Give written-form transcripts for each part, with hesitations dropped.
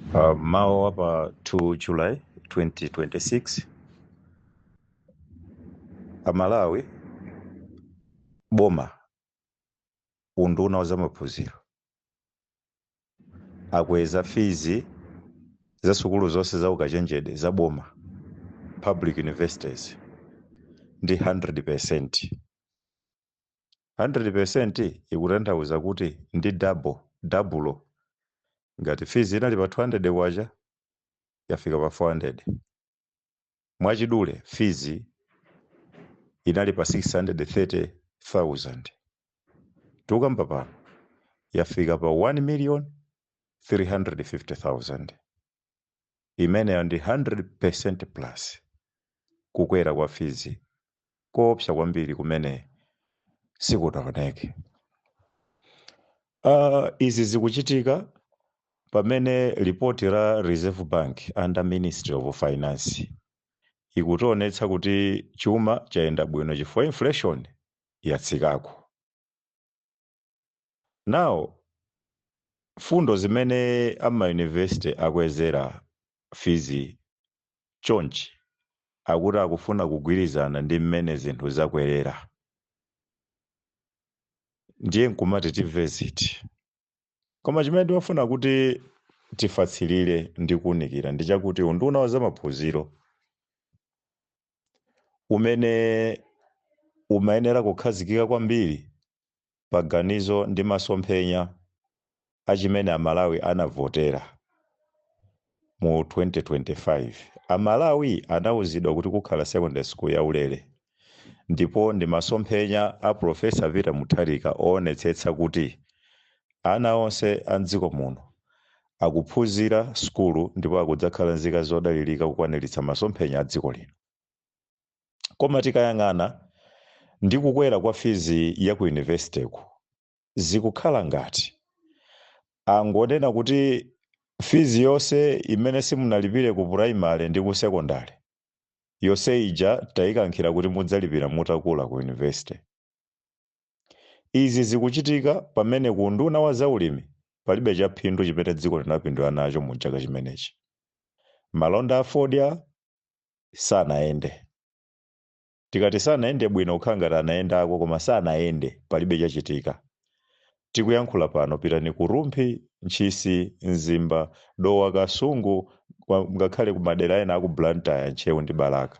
Mawa pa 2 July 2026, Amalawi, boma, unduna wa zamaphunziro akweza fees za sukulu zonse za ukachenjede za boma, public universities, ndi 100%. 100% ikutanthauza kuti ndi double double. Ngati fees inali pa 200 kwacha, yafika pa 400. Mwachidule, fees inali pa 630,000, tikukamba pano yafika pa 1 million 350,000. Imeneyo ndi 100% plus kukwera kwa fees koopsa kwambiri kumene sikunaoneke. Izi zikuchitika pamene ripoti la Reserve Bank under Ministry of Finance ikutionetsa kuti chuma chayenda bwino chifukwa inflation yatsikako. Now, fundo zimene ama university akwezera fees chonchi, akuti akufuna kugwirizana ndi mmene zinthu zakwerera. Ndiye nkumati timve ziti? Koma chimene timafuna kuti tifatsilire ndi kuwunikira ndi chakuti unduna wa zamaphunziro, umene umayenera kukhazikika kwambiri pa ganizo ndi masomphenya achimene Amalawi anavotera mu 2025. Amalawi anawuzidwa kuti kukhala secondary school yaulere, ndipo ndi masomphenya a Professor Peter Mutharika oonetsetsa kuti ana onse a mdziko muno akuphunzira sukulu ndipo akudzakhala nzika zodalirika kukwaniritsa masomphenya a dziko lino. Koma tikayang'ana ndi kukwera kwa fees ya ku university ku, zikukhala ngati angonena kuti fees yonse imene simunalipire ku primary ndi ku secondary, yonse ija tayikankhira kuti mudzalipira mutakula ku university. Izi zikuchitika pamene ku unduna wa zaulimi palibe chaphindu chimene dziko linapindula nacho mu chaka chimenechi. Malonda a fodya sanayende. Tikati sanayende bwino, kukhala ngati anayendako koma sanayende, palibe chachitika. Tikuyankhula pano, pitani ku Rumphi, Ntchisi, Mzimba, Dowa, Kasungu, ngakhale ku madera ena aku Blantyre, Ntcheu ndi Balaka,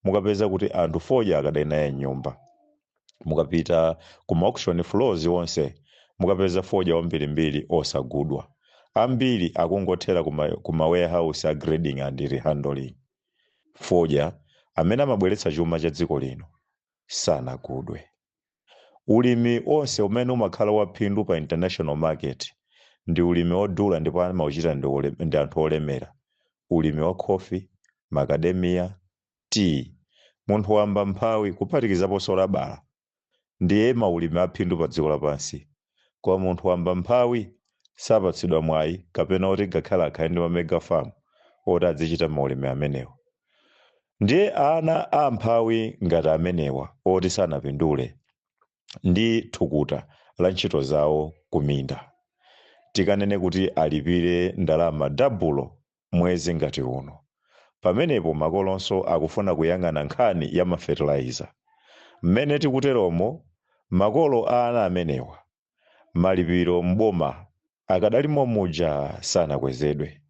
mukapeza kuti anthu fodya akadali naye mnyumba. Mukapita ku auction floors onse, mukapeza fodya wambirimbiri osagudwa. Ambiri akungothera kuma warehouse a grading and rehandling. Fodya amene amabweretsa chuma cha dziko lino sanagudwe. Ulimi onse umene umakhala waphindu pa international market ndi ulimi odula ndipo amauchita ndi anthu olemera, ulimi wa coffee, macadamia, tea. Munthu wamba mphawi, kuphatikizaponso rabala, ndiye maulimi aphindu pa dziko lapansi. Koma munthu wamba mphawi sapatsidwa mwayi kapena oti ngakhale akhale ndi ma mega farm oti azichita maulimi amenewo. Ndiye ana amphawi ngati amenewa, oti sanapindule ndi thukuta la ntchito zawo kuminda, tikanene kuti alipire ndalama double mwezi ngati uno, pamenepo makolonso akufuna kuyang'ana nkhani ya ma fertilizer mmene tikuteromo, makolo a ana amenewa, malipiro mboma akadalimo muja, sanakwezedwe.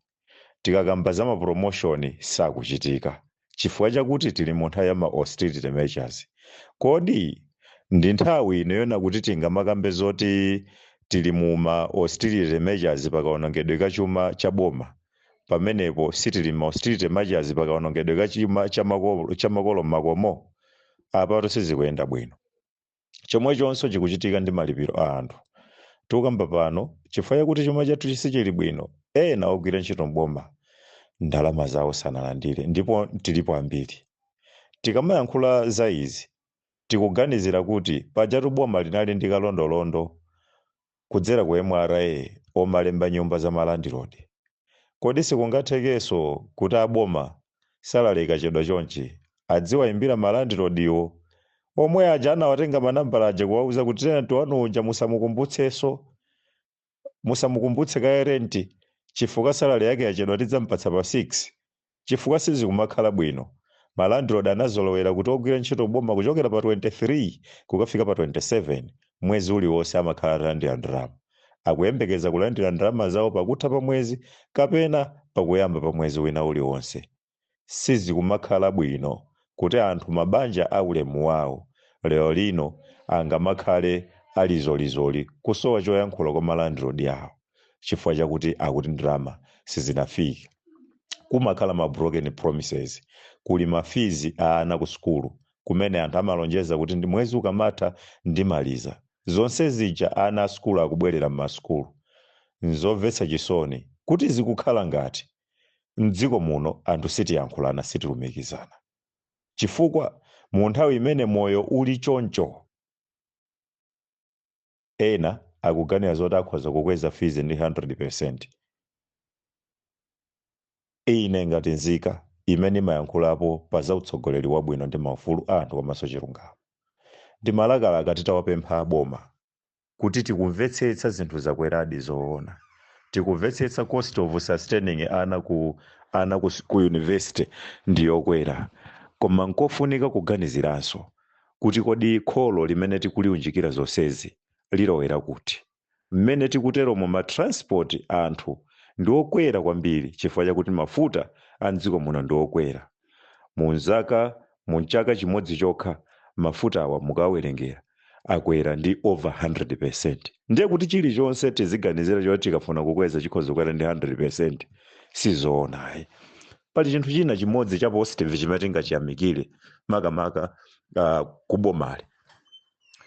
Tikakamba za ma promotion, sakuchitika chifukwa chakuti tili mu nthawi ya ma austerity measures. Kodi ndi nthawi inoyona kuti tingamakambe zoti tili mu ma austerity measures pakaonongedwe ka chuma cha boma, pamenepo sitili ma austerity measures pakaonongedwe ka chuma cha makolo m'makomo? Apato sizikuyenda bwino. Chomwechonso chikuchitika ndi malipiro a anthu. Tikukamba pano, chifukwa chakuti chuma chathu sichili bwino, ena ogwira ntchito mboma ndalama zawo sanalandire, ndipo tilipo ambiri. Tikamayankhula za izi, tikuganizira kuti pajatu boma linali ndi kalondolondo kudzera ku MRA omalemba nyumba za ma landlord. Kodi sikungathekenso kuti aboma salary ikachedwa chonchi adziwayimbira ma landlord-wo omwe aja anawatenga manambala aja, kuwauza kuti tenant wanu uja musamukumbutsenso, musamukumbutse kaye rent, Chifukwa salary yake yachedwa, tidzampatsa pa 6, chifukwa sizikumakhala bwino. Ma landlord anazolowera kuti ogwira ntchito boma kuchokera pa 23 kukafika pa 27 mwezi uliwonse amakhala atalandira ndalama. Akuyembekeza kulandira ndalama zawo pakutha pa mwezi kapena pakuyamba pa mwezi wina uliwonse. Sizikumakhala bwino kuti anthu, mabanja aulemu wawo, lero lino angamakhale alizolizoli, kusowa choyankhula kwa ma landlord awo chifukwa chakuti akuti ndalama sizinafike. Kumakhala ma broken promises. Kuli ma fees a ana ku sukulu kumene anthu amalonjeza kuti ndi mwezi ukamatha ndimaliza. Zonse zija, ana a sukulu akubwerera m'masukulu. Nzomvetsa chisoni kuti zikukhala ngati mdziko muno anthu sitiyankhulana, sitilumikizana, chifukwa mu nthawi imene moyo uli choncho, ena akuganiza zoti akhoza kukweza fees ndi 100. Ine ngati nzika imene imayankhulapo pa za utsogoleri wabwino ndi maufulu a anthu komanso chilungamo, ndimalakalaka titawapempha boma kuti tikumvetsetsa zinthu zakweradi, zoona, tikumvetsetsa cost of sustaining ana ku university ndiyokwera, koma nkofunika kuganiziranso kuti kodi kholo limene tikuliunjikira zonsezi lilowera kuti? Mmene tikuteromo, ma transport anthu ndi okwera kwambiri chifukwa chakuti mafuta a mdziko muno ndi okwera. Mu mchaka chimodzi chokha, mafuta awa mukawerengera akwera ndi over 100. Ndiye kuti chilichonse tiziganizira choti tikafuna kukweza chikhoza kukwera ndi 100, sizoonayi. Pali chinthu china chimodzi cha positive chimene tingachiyamikire makamaka kubomali,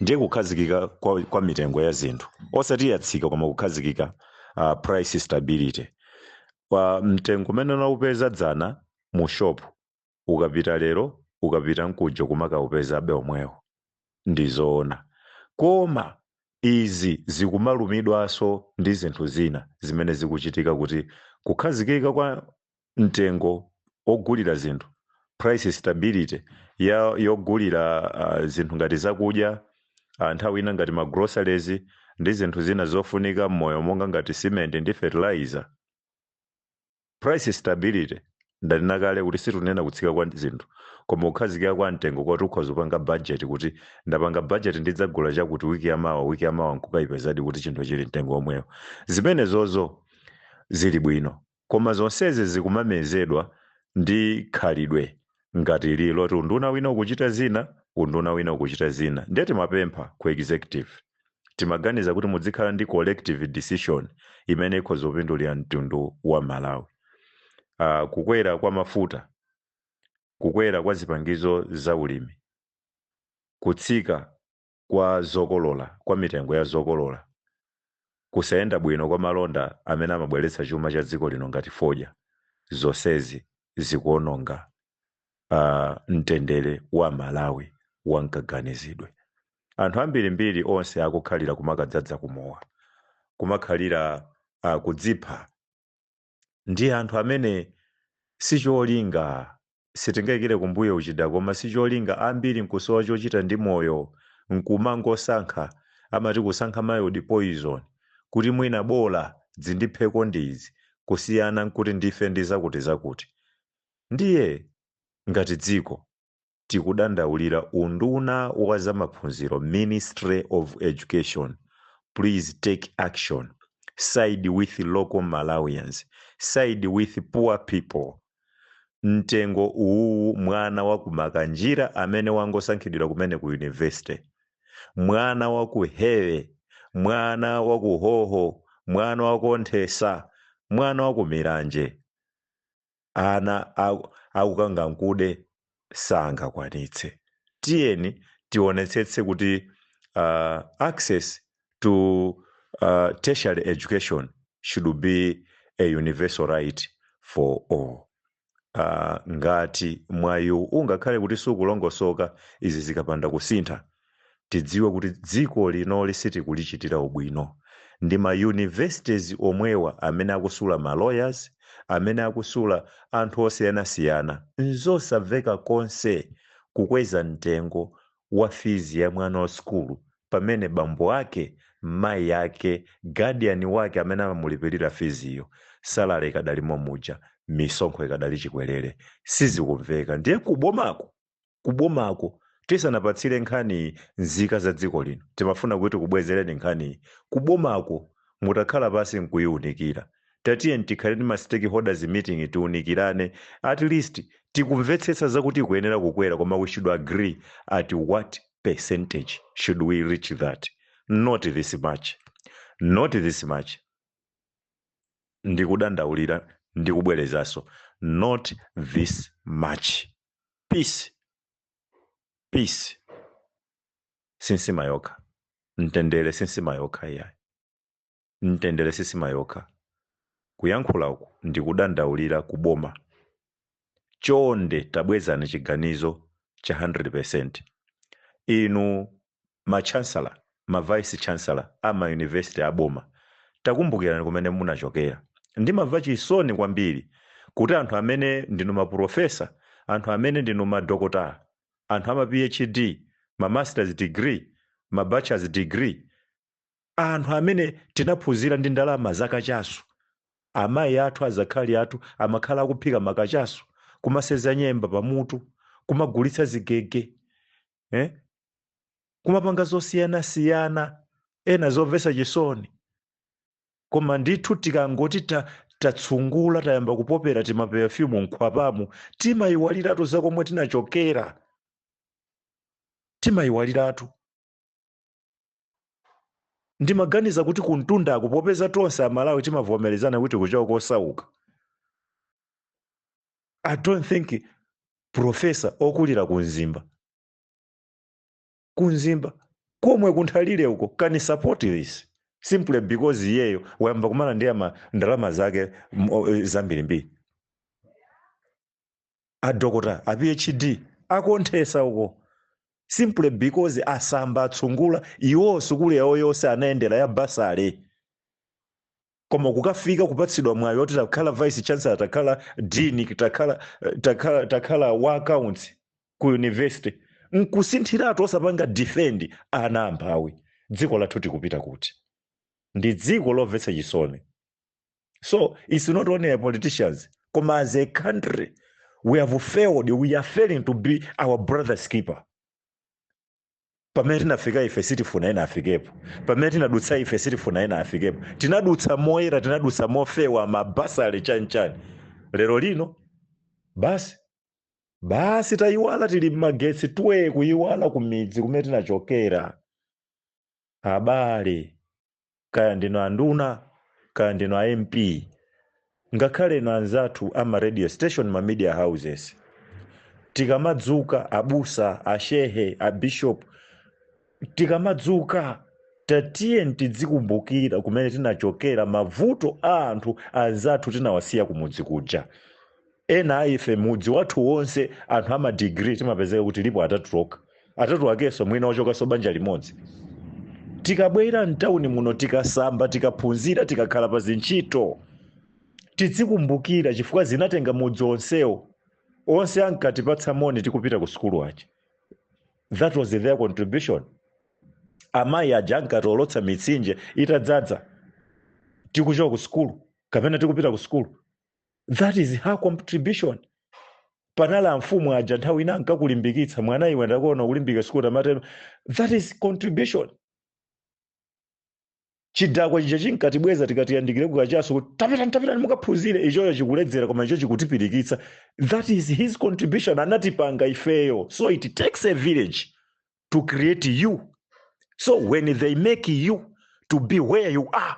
ndiye kukhazikika kwa mitengo ya zinthu, osati yatsika koma kukhazikika, price stability. Kwa mtengo umene unaupeza dzana mu shop, ukapita lero, ukapita mkuja, kumakaupezabe omwewo, ndizoona. Koma izi zikumalumidwanso ndi zinthu zina zimene zikuchitika, kuti kukhazikika kwa mtengo ogulira zinthu, price stability ya yogulira zinthu ngati zakudya, nthawi ina ngati ma groceries ndi zinthu zina zofunika m'moyo monga ngati cement ndi fertilizer. Price stability, ndanena kale kuti situnena kutsika kwa zinthu koma kukhazikika kwa mtengo, kwati ukhoza kupanga budget kuti ndapanga budget ndidzagula chakuti wiki yamawa, wiki yamawa nkukayipezadi kuti chinthu chili mtengo omwewo. Zimenezozo zili bwino, koma zonsezi zikumamezedwa ndi khalidwe ngati lilo ti unduna wina ukuchita zina, unduna wina ukuchita zina. Ndiye timapempha ku executive, timaganiza kuti muzikhala ndi collective decision imene ikhoza kupindulira mtundu wa Malawi. Kukwera kwa mafuta, kukwera kwa zipangizo za ulimi, kutsika kwa zokolola, kwa mitengo ya zokolola, kusayenda bwino kwa malonda amene amabweretsa chuma cha dziko lino ngati fodya, zonsezi zikuononga mtendere wa Malawi wankaganizidwe. Anthu ambirimbiri onse akukhalira kumakadzadza kumowa, kumakhalira kudzipha, ndi anthu amene sicholinga, sitingayikire kumbuyo uchida, koma sicholinga. Ambiri nkusowa chochita ndi moyo, nkumangosankha, amati kusankha mild poison, kuti mwina bola zindipheko ndizi kusiyana nkuti ndife ndi zakuti zakuti. Ndiye ngati dziko tikudandaulira unduna wa zamaphunziro, Ministry of Education, please take action, side with local Malawians, side with poor people. Mtengo uwu, mwana wa kumakanjira amene wangosankhidwira kumene ku university, mwana wa ku Hewe, mwana wa ku Hoho, mwana wa Konthesa, mwana wa ku Miranje, ana akukangankude sangakwanitse. Tiyeni tionetsetse kuti access to tertiary education should be a universal right for all. Ngati mwayi ungakhale kuti sukulongosoka, izi zikapanda kusintha, tidziwe kuti dziko linoli sitikulichitira ubwino. Ndi ma universities omwewa amene akusula ma lawyers, amene akusula anthu osiyanasiyana. Nzosamveka konse kukweza mtengo wa fees ya mwana wa sukulu pamene bambo ake, mayi ake, Mayi ake, guardian wake amene amamulipirira fiziyo, salary ikadalimo muja, misonkho ikadali chikwerere. Sizikumveka. Ndiye kubomako tisanapatsire nkhani nzika za dziko lino, timafuna kuti kubwezereni nkhaniyi kubomako. Mutakhala pasi nkuyiunikira, tatiye tikhale ndi ma stakeholders meeting, tiunikirane. At least tikumvetsetsa zakuti ikuyenera kukwera, koma we should agree at what percentage should we reach that. Not this much, not this much. Ndikudandaulira, ndikubwerezanso, not this much. Peace, peace sinsima yokha, mtendere sinsima yokha iyayi, mtendere sinsima yokha. Kuyankhula uku ndikudandaulira kuboma. Chonde tabwezani chiganizo cha 100%. Inu ma chancellor, ma vice chancellor ama university aboma, takumbukirani kumene munachokera. Ndimamva chisoni kwambiri kuti anthu amene ndinu maprofesa, anthu amene ndinu madokotala, anthu ama PhD, ma masters degree, ma bachelors degree, anthu amene tinaphunzira ndi ndalama zakachasu. Amayi athu, azakhali athu amakhala akuphika makachasu, kumaseza nyemba pamutu, kumagulitsa zigege, eh? Kumapanga zosiyanasiyana, ena zomvetsa chisoni. Koma ndithu tikangoti tatsungula, tayamba kupopera tima perfume nkhwapamu, timayiwaliratu zakomwe tinachokera, timayiwaliratu. Ndimaganiza kuti kuntundako, popeza tonse Amalawi timavomerezana kuti kuchoka kosauka, I don't think professor okulira kumzimba, kumzimba komwe kunthalire uko, can support this simply because iyeyo wayamba kumana ndi ama ndalama zake zambirimbiri. Adokota a PhD akonthesa uko simply because asamba, atsungula. Iwo sukulu yawo yonse anayendera ya bursary, koma kukafika kupatsidwa mwayi woti takhala vice chancellor, takhala dean, takhala wa accounts ku university, nkusinthiratu, osapanga defend ana amphawi. Dziko lathu tikupita kuti? Ndi dziko lomvetsa chisoni. So it's not only a politicians, koma as a country we have failed. We are failing to be our brother's keeper. Pamene tinafika ife sitifuna ena afikepo, pamene tinadutsa ife sitifuna ena afikepo. Tinadutsa moyera, tinadutsa mofewa, ma bursary, chanichani. Lero lino basi basi, tayiwala, tili m'magetsi tuwe, kuyiwala kumidzi kumene tinachokera. Abale, kaya ndino anduna, kaya ndino a MP, ngakhale ino anzathu ama radio station, ma media houses, tikamadzuka, abusa, ashehe, abishop, tikamadzuka tatiye tidzikumbukira kumene tinachokera, mavuto a anthu anzathu tinawasiya kumudzi kuja. Ena a ife mudzi wathu wonse anthu ama degree timapezeka kuti lipo atatu okha, atatu akenso mwina ochokanso banja limodzi. Tikabwera mtawuni muno, tikasamba, tikaphunzira, tikakhala pa zintchito, tizikumbukira chifukwa zinatenga mudzi onsewo. Onse ankatipatsa moni tikupita ku sukulu aja, that was their contribution. Amayi aja ankatiolotsa mitsinje itadzadza tikuchoka ku sukulu kapena tikupita ku sukulu, that is her contribution. Panali amfumu aja, nthawi ina ankakulimbikitsa, "Mwana iwe, ndakuona kulimbika sukulu," tamatero, that is contribution. Chidakwa chija chinkatibweza tikatiyandikire kukachaso kuti, "Tapitani, tapitani mukaphunzire." Ichoyo chikuledzera, koma icho chikutipirikitsa, that is his contribution. Anatipanga ifeyo. So it takes a village to create you. So when they make you to be where you are,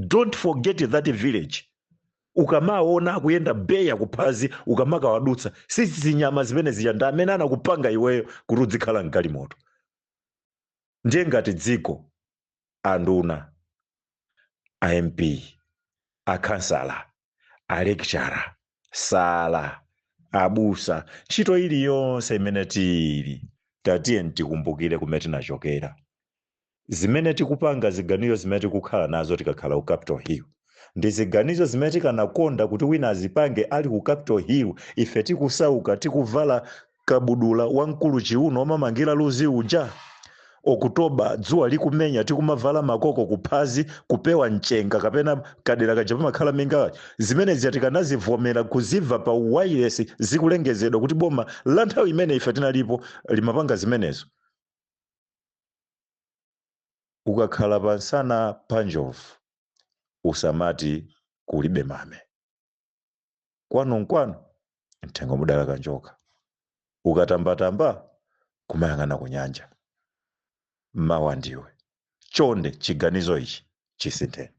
don't forget that village. Ukamaona akuyenda beya kuphazi, ukamakawadutsa, si zinyama zimene zija ndi amene anakupanga iweyo kuti uzikhala mgalimoto. Ndiye ngati dziko, anduna, a MP, akhansala, a lecturer, sala, abusa, ntchito iliyonse imene tili, tatiye tikumbukire kumene tinachokera. Zimene tikupanga, ziganizo zimene tikukhala nazo tikakhala ku Capitol Hill, ndi ziganizo zimene tikanakonda kuti wina azipange ali ku Capitol Hill ife tikusauka, tikuvala kabudula wamkulu chiuno omamangira luzi uja. Okutoba dzuwa likumenya, tikumavala makoko kuphazi kupewa mchenga kapena kadera kaja pamakhala minga. Zimenezi tikanazivomera kuzimva pa wireless zikulengezedwa kuti boma la nthawi imene ife tinalipo limapanga zimenezo. Ukakhala pansana pa njovu usamati kulibe mame. Kwanu nkwanu, mthengo mudala kanjoka. Ukatambatamba kumayang'ana kunyanja. Mawa ndiwe. Chonde, chiganizo ichi chisintheni.